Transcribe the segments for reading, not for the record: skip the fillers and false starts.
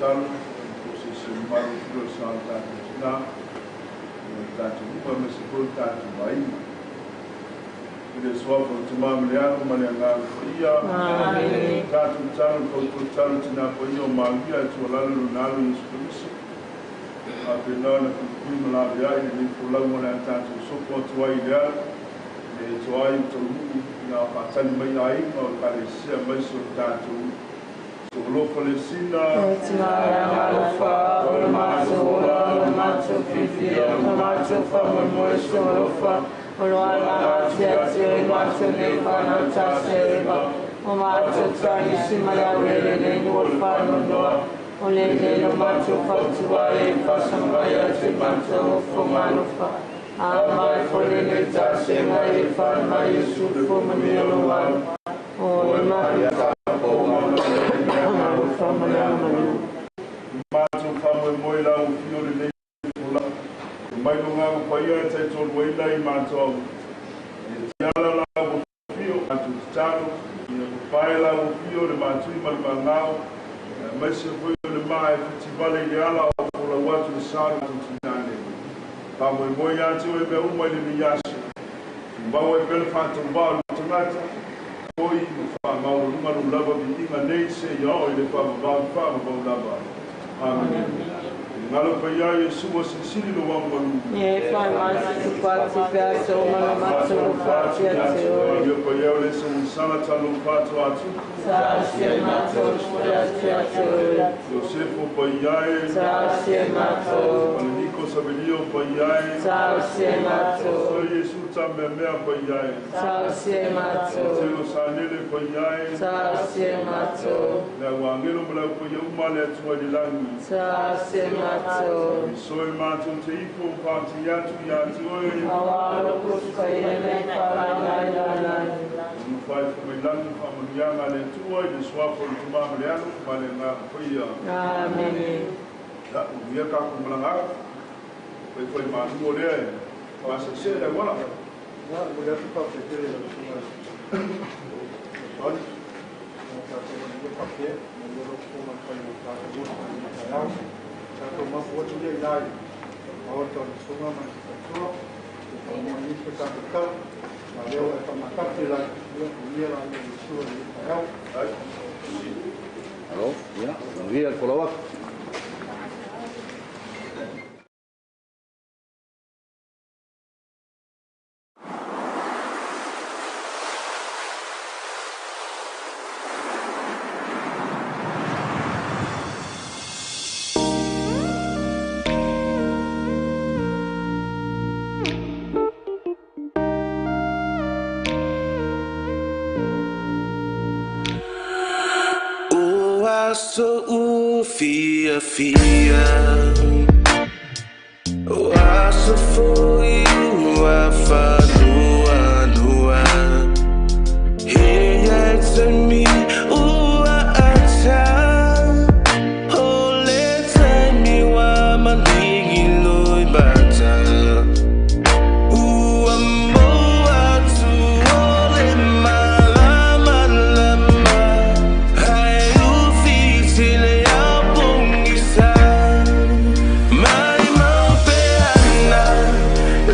tatalo, po se se malu filo sa o tatou tina, o tatou uma aemaise foi o tatou aiga. I le suafa o le Tama ma le Alo ma le Agaga Paia. Amene. Tatou tatalo i le fautua tatalo i Tina Paia o Maria e tuualalo i Lona Alo Iesu Keriso. Faapena ona puipui ma laveai lenei folauga o le a tatou sopo atu ai i le ala, ina ia toai ma taunuu ina faatali mai aiga o Ekalesia aemaise o le tatou So'olofa le sina. O tina alofa, o le matou ola, o le matou fiafia, o le matou faamoemoe so'olofa, o lo ala atiati ai matou nei fanau tasi e Eva, o matou tagisi ma le aulele nei o le faanoanoa, o lenei lo matou fautua e faasaga ia te matou ofoga alofa. A mai foi lenei tasega e fale mai Iesu le fomania lo alo. O e matou alofa ma le agamanu. Matou faamoemoe i lau afio lenei folau. Mai lo Agaga Paia e taitolu ai matou au. E tiala lau afio, matou tatalo, ia papae lau afio le matui ma le magao, aemaise foi o le maa e fitivale i le ala o folau atu le sa o le matou tina nei. Faamoemoe ia te oe mea uma i lenei aso. Tumau ai pea le faatauvaa o le tagata, foi ma faamaualuga lou lava viiga nei seia oo i le faavavau faavavau lava. Amene. I le galo paia Iesu ua silisili lou aumalu. E fai mai se tupati pe a so ma le matou fati a te oe. Ia paia o le samusala talou fato atuku. Tausi e matou ati a te oe. Iosefo paiae. Tausi e matou. Aleniko Sabelio paiae. Tausi e matou. So Iesu tameamea paiae. Tausi e matou. Telo Sanele paiae. Tausi e matou. Le au angelo ma le au paia uma le Atua i le lagi. Tausi e matou. So e matou te ifo pati atu ia te oe. Aua lo kusa ia nei falaina i lalani. Unu fai fomailangi faamanuiaga a le Atua i le suafa o le Tama ma le Alo ma le Agaga Paia. Amene. Ia, manuia tatou malaga atu. Faifai malu o lea e faasese le auala. Ia, momoli atu le faafetai tele i lau susuga Tony, na tatou manuia faapea, manuia lau fofoga le fai o tatou motu i lenei taeao. Tatou mafu atu ia i ina i maota o le usoga ma le faletua, e faamoni ifo tatou tala, a lea ua e faamatata i lagi, ia manuia la ia Iesu i lenei taeao. Alo, ia, manuia le folau atu. Ua so fia fia Ua so foi ua fanua nua He ia te mi ua ata Ole te mi wa maningi loi bata Ua moa tu ole malama lama Hai ufi le au pongisa Mai mau pe ana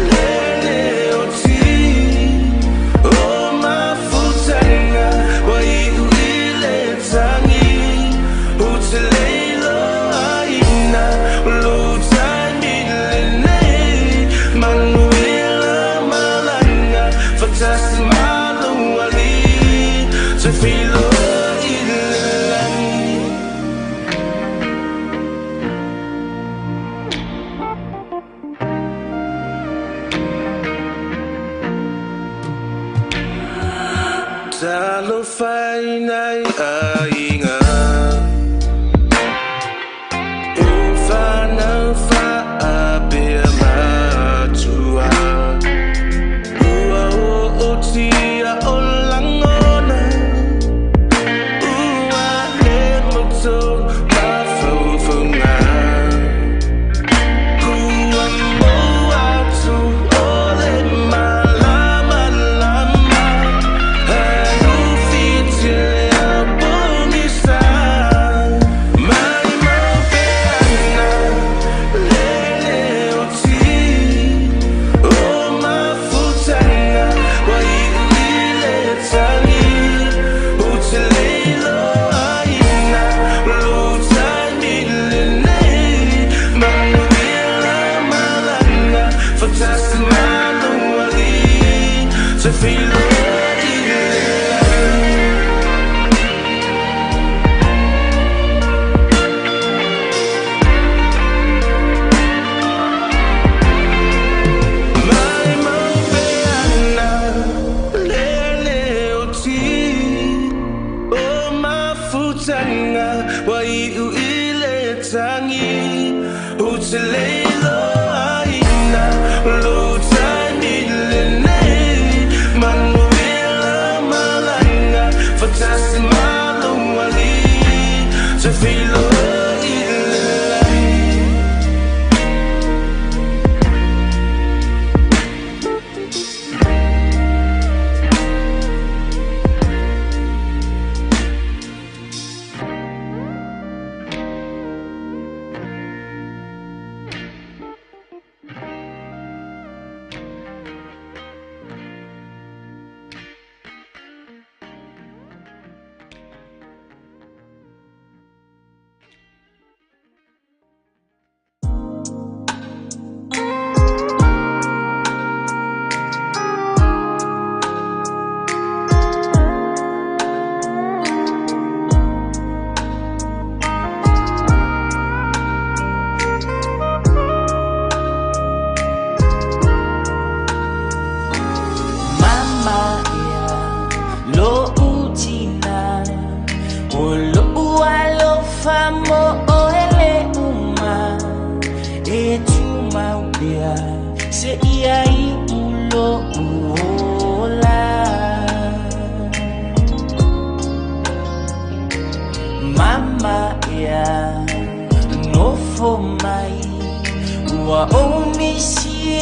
lele o ti O mafutanga wa iu ile tangi O te leilo aina o lo taimi lenei Manuela malanga Fatasi malo ali Te filo i le lagi. Talofa i nai aiga O whanau whaapea matua Ua o o tia o langona Ua le moto mawhauwhaunga Kua moa atu o le malama lama Hai ufi te lea pongisa.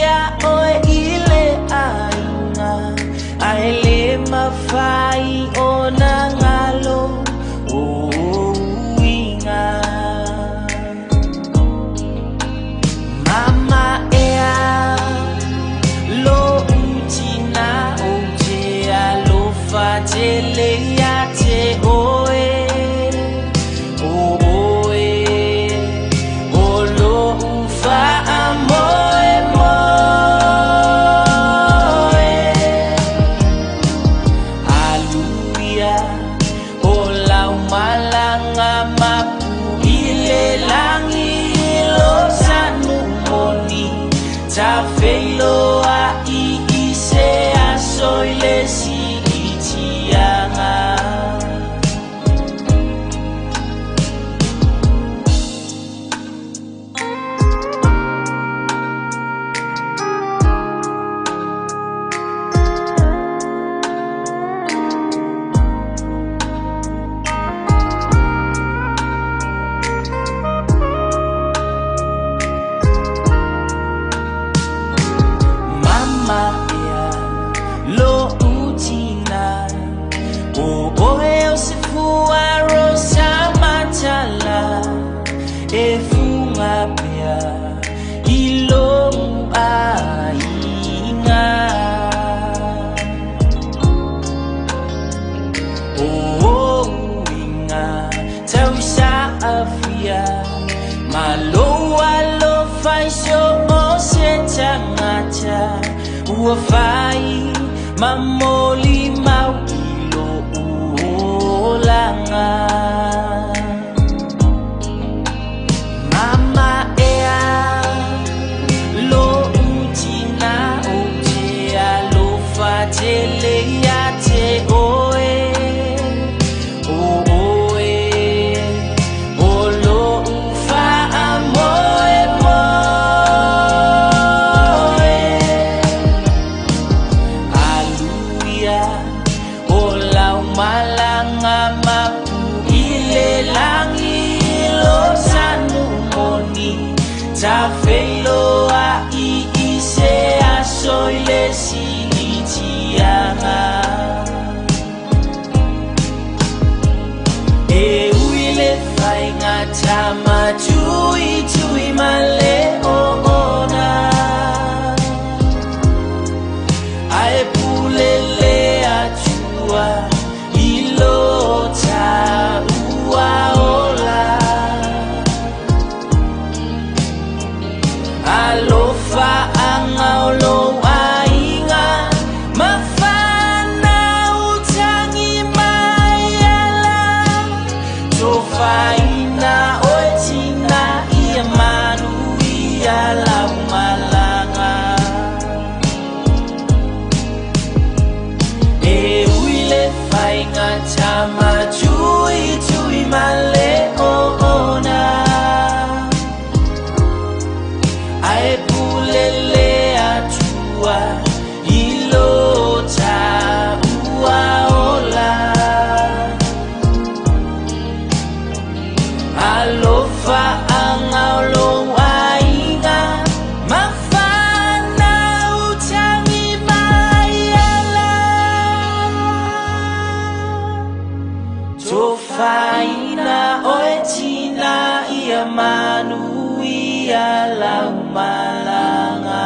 ia oe i le aiga, ae le mafai ona galo o uiga. Mama ea lo utina o te alofa tele ia te oe, o oe o lo faamoemoe. Aluia o lau malaga mapu i le lagi lo sanumoni, tafeiloai i se aso i le siitiaga. Mama ea lo utina o oe o se fua rosa matala, e funga pea i lou aiga. O uiga tausaafia ma lou alofa i so o se tagata, ua fai ma molimau i lou olaga. Mama ea lo utina o te alofa tele ia te oe, o oe o lo faamoemoe. Aluia o lau malaga mapu i le lagi lo sanumoni, tafeiloai i se aso i le siitiaga. E ui le faiga tamatuitui ma le oona, ae pule le Atua i lo taua ola. Alofa anga o lou aiga, mafana utangi mai ala, tofaina oe tina ia manu ia lau malaga. E ui le faiga tamatuitui ma le oona, ae pule le Atua i lo taua ola. Alofa anga o lou aiga, mafana utangi mai ala, tofaina oe tina ia manu ia lau malaga.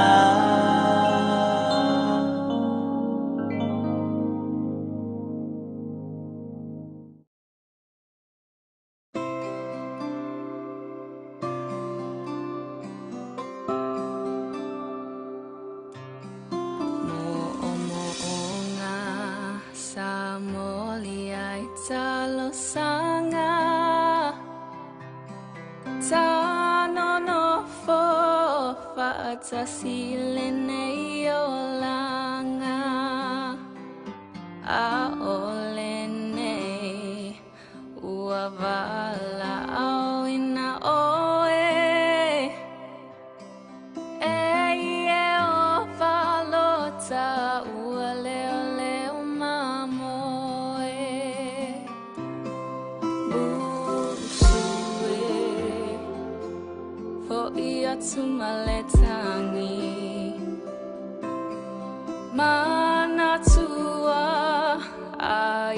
Mo'omo'oga sa moli ai talosanga, tanonofo fa'atasi lenei olaga. A'ole nei ua vala'auina oe, e Ieova lota ua leoleo mamoe. Busu e fo'i atu ma le tagi,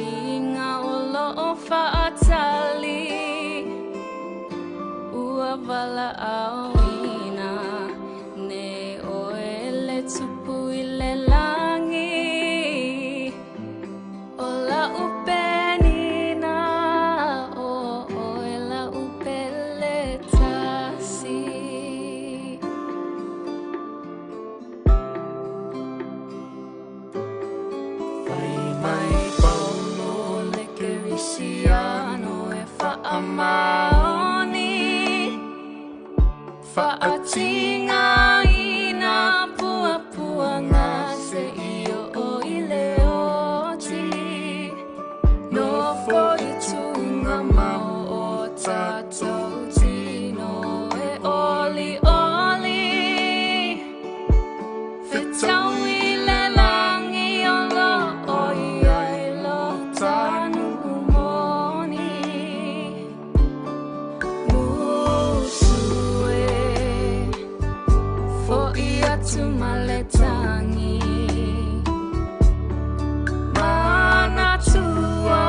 Aiga o loo faatali ua valaauina nei oe le tupu i le lagi o lau penina o oe lau pele tasi. Fai mai Paulo le Kerisiano e faamaoni faatigāina puapuaga se i oo i le oti nofo i tugamao o tatou tino e olioli fetaui le lagi o loo i ai lo tanuu moni musu e fo'i atu ma le tagi manatua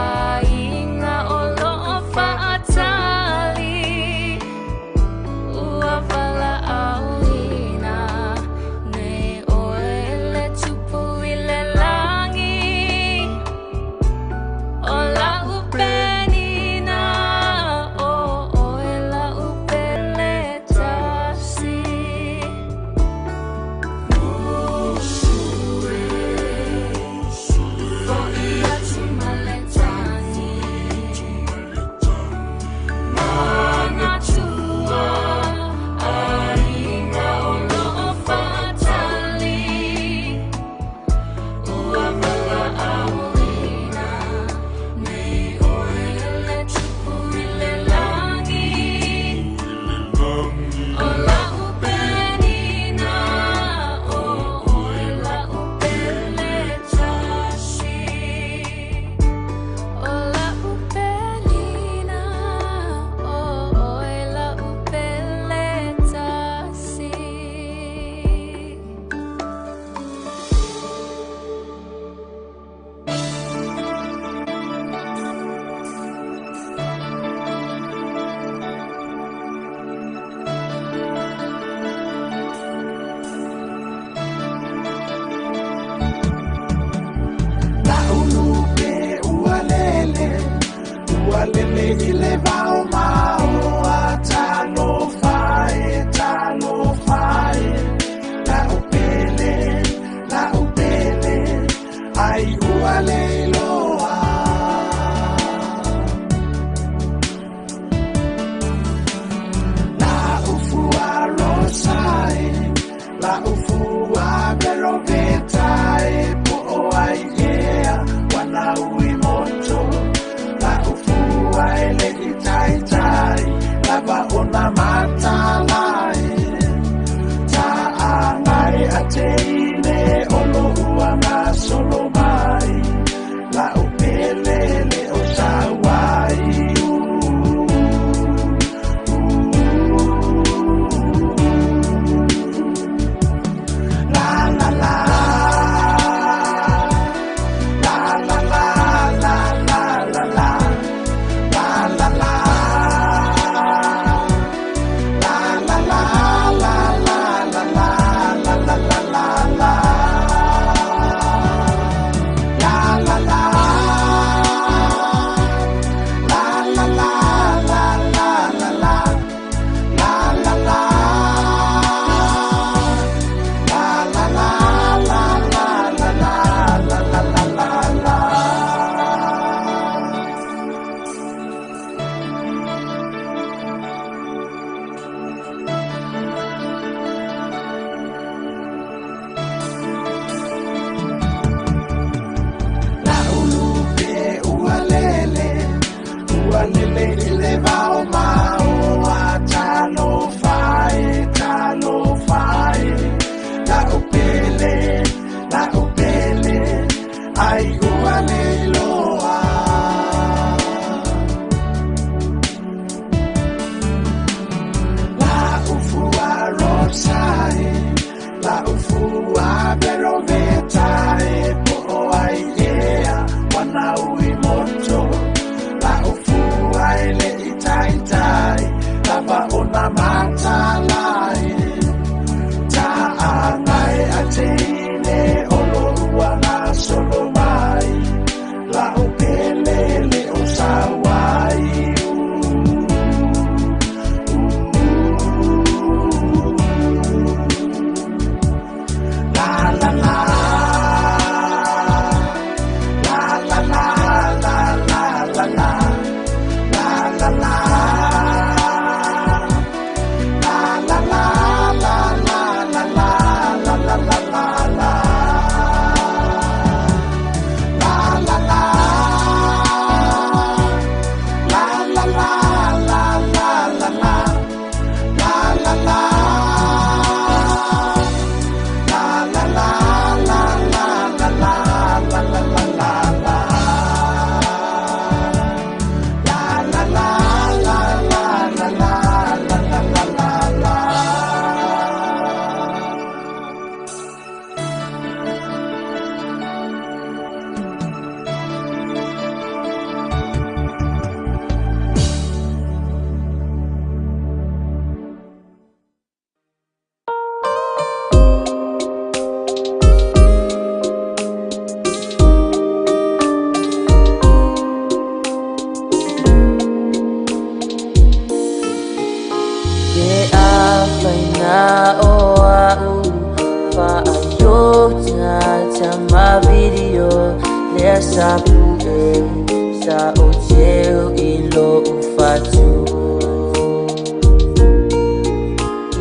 aiga o loo faatali ua valaauina nei oe le tupu i le lagi o lau penina o oe lau pele tasi musu e fo'i atu ma le tagi manatua aiga o loo faatali ua valaauina nei oe le tupu i le lagi o lau penina o oe lau pele tasi o lau penina o oe lau pele tasi. Laulupe ualele, ualele i le vao maoa, talofa e, talofa e. Lau pele, lau pele, ai uale iloa. La ufua rosa e, la ufua veroveta e, po o ai ea, wana ui moto. La ufua ele i tai. fanau i moto La ufua e le i taitai Lava ona matalai Taanga e ateine o lo ua na solo mai La o pele le o sawai La la la La la la la la la la La la la La la la la la la la la la la la la La la la La la la la la la la La la la La la la la la la la la la la la la La la la la la la la la la la la la. Ke a o au Wha ta ma video Lea sa pu e Sa o teu i lo u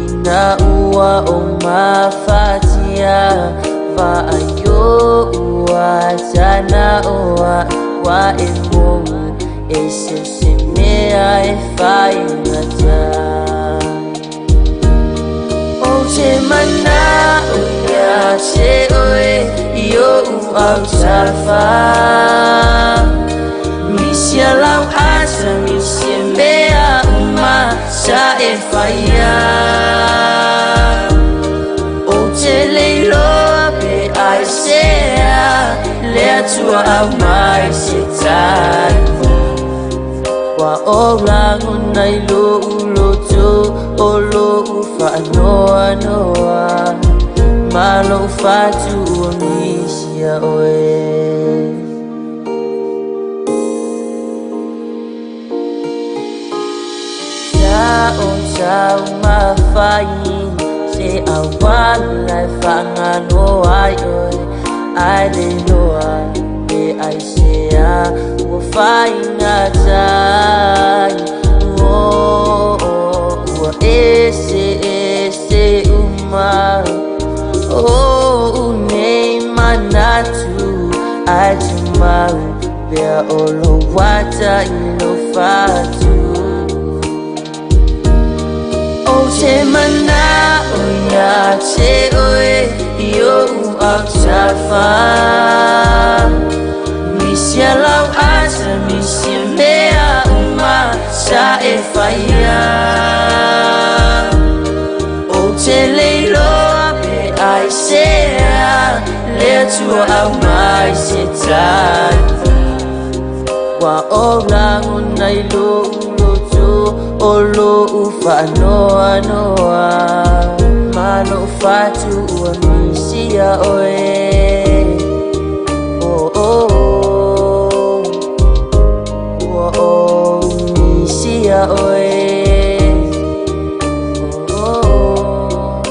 Ina ua o mafatia Wha ua tana oa Wa e mou E se se mea e whaingata O te mana o ia te oe I o u au tafa Misia lau asa misia mea uma sa e whaia O te leiloa pe ai sea Lea tua au mai se tai Wa o rango nei lo uloto O lo u whaanoa noa Ma lo whatu ua misia oe. Sa o tau mawhai Se a wala e whangano ai oe Ai le loa e ai sea Ua whainga tai Oh, ua ese ese uma Oh, unei manatu Ai te mau Pea o lo wata i lo whatu O te mana o ia te oe I o u au tafa Misia lau asa misia mea uma sa e whaia O te leiloa pe ai sea Lea tua au mai se tai Wa o rango nei lo uloto O lo u whaanoa noa Ma lo whatu ua misia oe Oh, oh, oh. Ua o misia oe Oh, oh.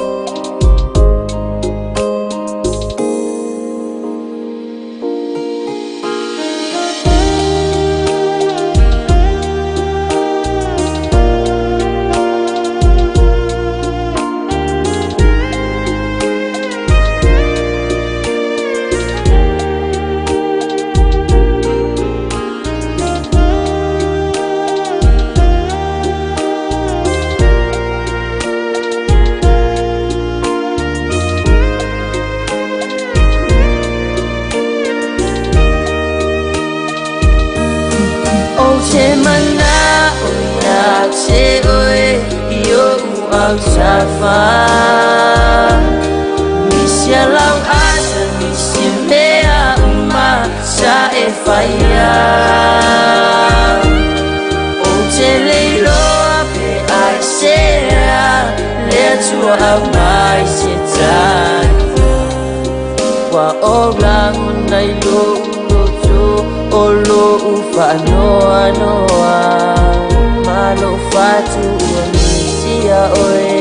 O te mana o ia te oe I o u au tafa Misia lau asa misia mea uma sa e whaia faia. Ou te le iloa pe aisea le Atua aumai se tali. Ua ou lagona i lou loto o lou faanoanoa ma lou fatu ua misia oe.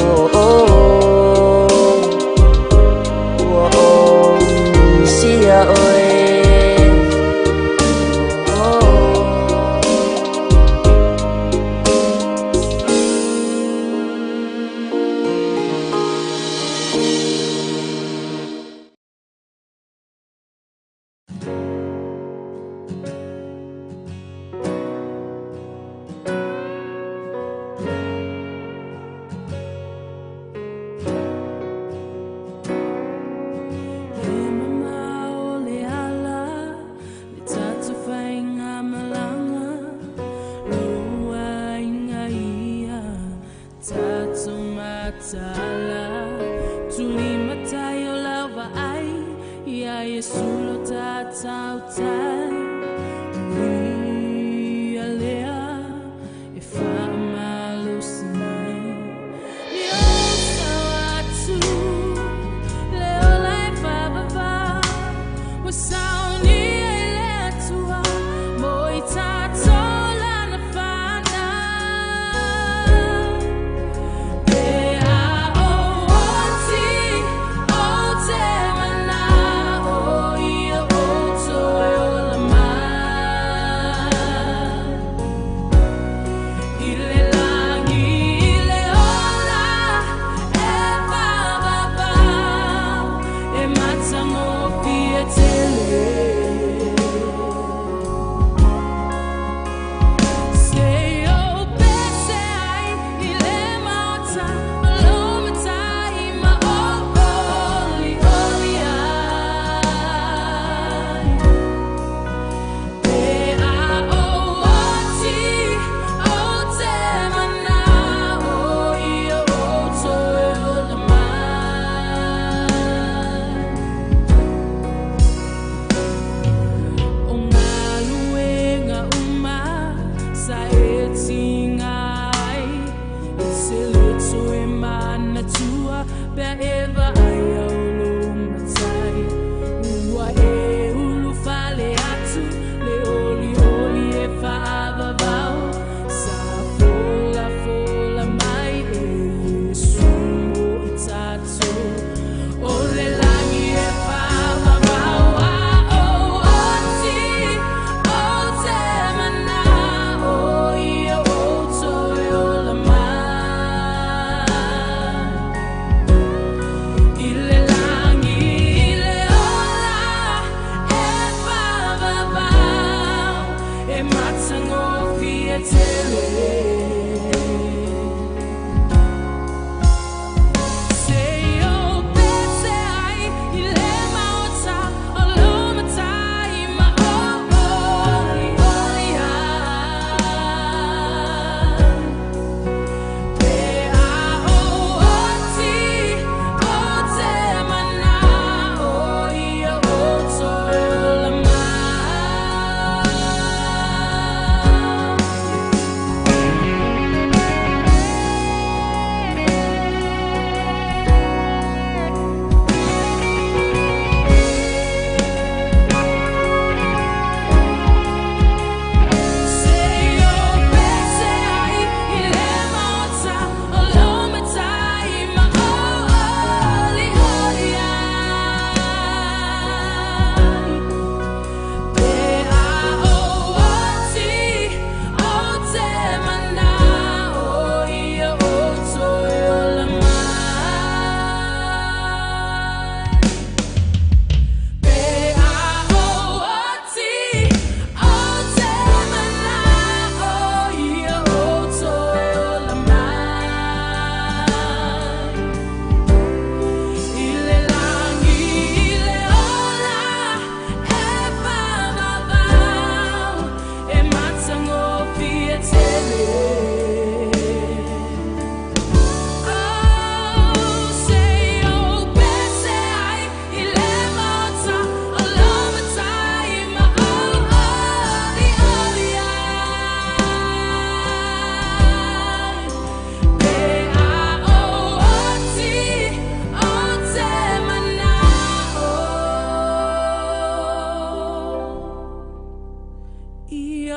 Oh, oh, oh. Ua ou misia oe. Oh, oh. E mamao le ala le tatou faigamalaga lou aiga ia tatou mataala tulimatai o lau vaai ia Iesu lo tatautai o ia lea e faamalosi mai ni ou sao atu le ola e vavava ua saunia i le Atua mo i tatou lana fanau. Pe a ou oti, ou te mana'o ia ou toe ola mai. I le lagi i le ola e vavava e matagofie tele.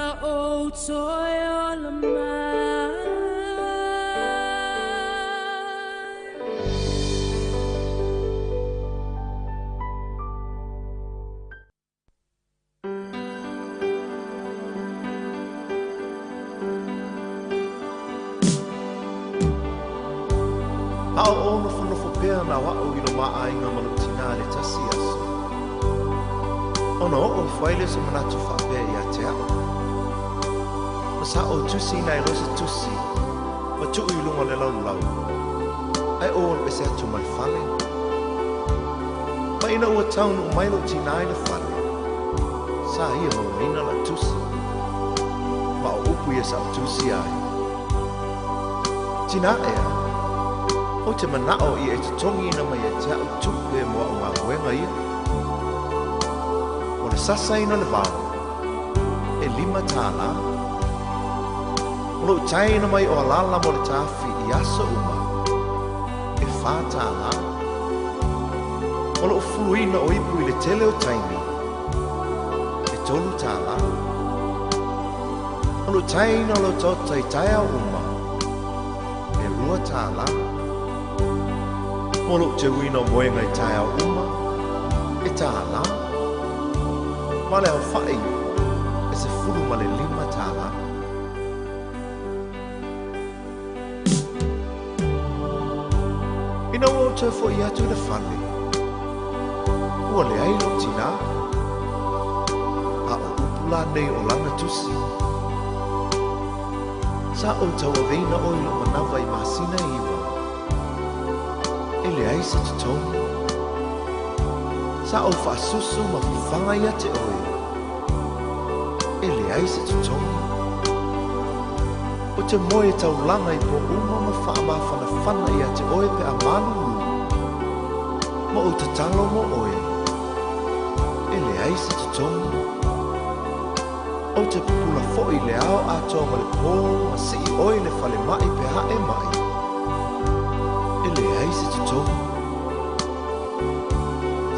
Ia ou toe ola mai. A o ou nofonofo pea na o a'u i lomā aiga ma lou tinā i le tasi aso, ona oo ifo ai lea o se manatu faapea iā te a'u, Ma sa ou tusiina ai loa se tusi ma tuu i luga o le laulau, ae ou alu ese atu ma le fale. Ma ina ua taunuu mai lou tinā i le fale, sa ia mauaina la'u tusi. Ma o upu ia sa ou tusia ai, Tinā ea, ou te mana'o ia e totogiina mai ia te a'u tupe mo a'u galuega ia. O le sasaina o le vao, e $5. O lo'u taeina mai o alala mo le tafi i aso uma, e $4. O lo'u fuluina o ipu i le tele o taimi, e $3. O lo'u taeina o lau taota i taeao uma, e $2. Mo lo'u teuina o moega i taeao uma, e $1. Ma le aofa'i e $15. Ina ua ou toe fo'i atu i le fale, ua leai lou tinā. A o upu la nei o lana tusi, Sa ou tauaveina oe i lou manava i masina e 9, e leai se totogi. Sa ou faasusu ma fafaga ia te oe, e leai se totogi. Ou te moe taulaga i pō uma ma faamafanafana ia te oe pe a malulu, ma ou tatalo mo oe, e leai se totogi. Ou te pupula foi i le ao atoa ma le pō ma sii oe i le falemai pe a e maʻi, e leai se totogi.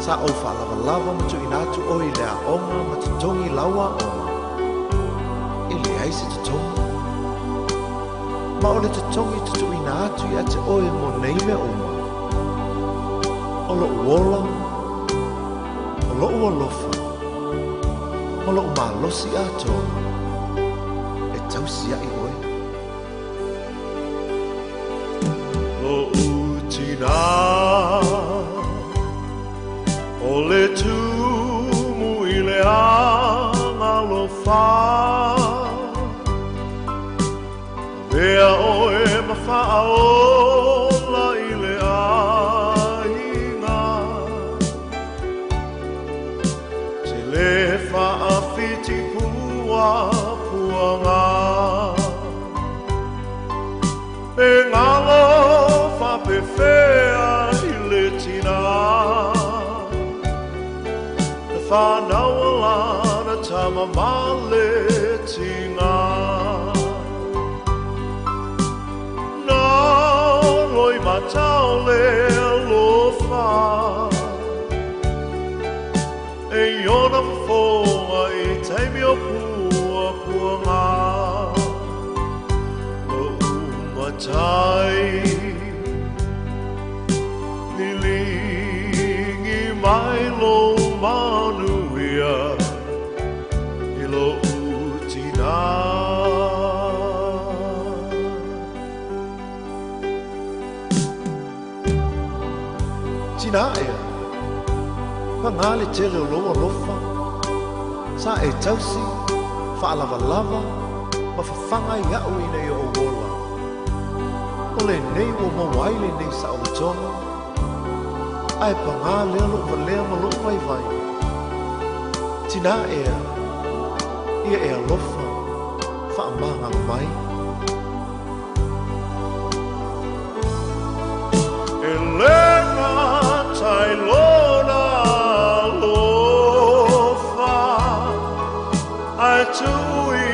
Sa ou faalavalava ma tuuina atu oe i le aoga ma totogi lau aoga, e leai se totogi. Ma o le totogi tutuuina atu ia te oe mo nei mea uma, o lo'u ola, o lo'u alofa, ma lo'u malosi atoa e tausia'i oe. Lo'u tinā, o le tumu i le agalofa, Avea oe ma faaola i le aiga, Te le faafiti puapuaga, E galo faapefea i le tinā, Na fanau lana tama ma le tiga. Na loi matau le alofa, E iona fofoga i taimi o puapuaga. Lo'u matai, liligi mai lou manuia i lo'u tinā. Tinā ea, pagā le tele o lou alofa, sa e tausi, faalavalava, ma fafaga ia'u ina ia ou ola. O lenei ua maua ai lenei saolotoga, ae pagā lea lo'u valea ma lo'u vaivai. Tinā ea, ia e alofa, faamagalo mai. E le gata i lona alofa, ae tuuina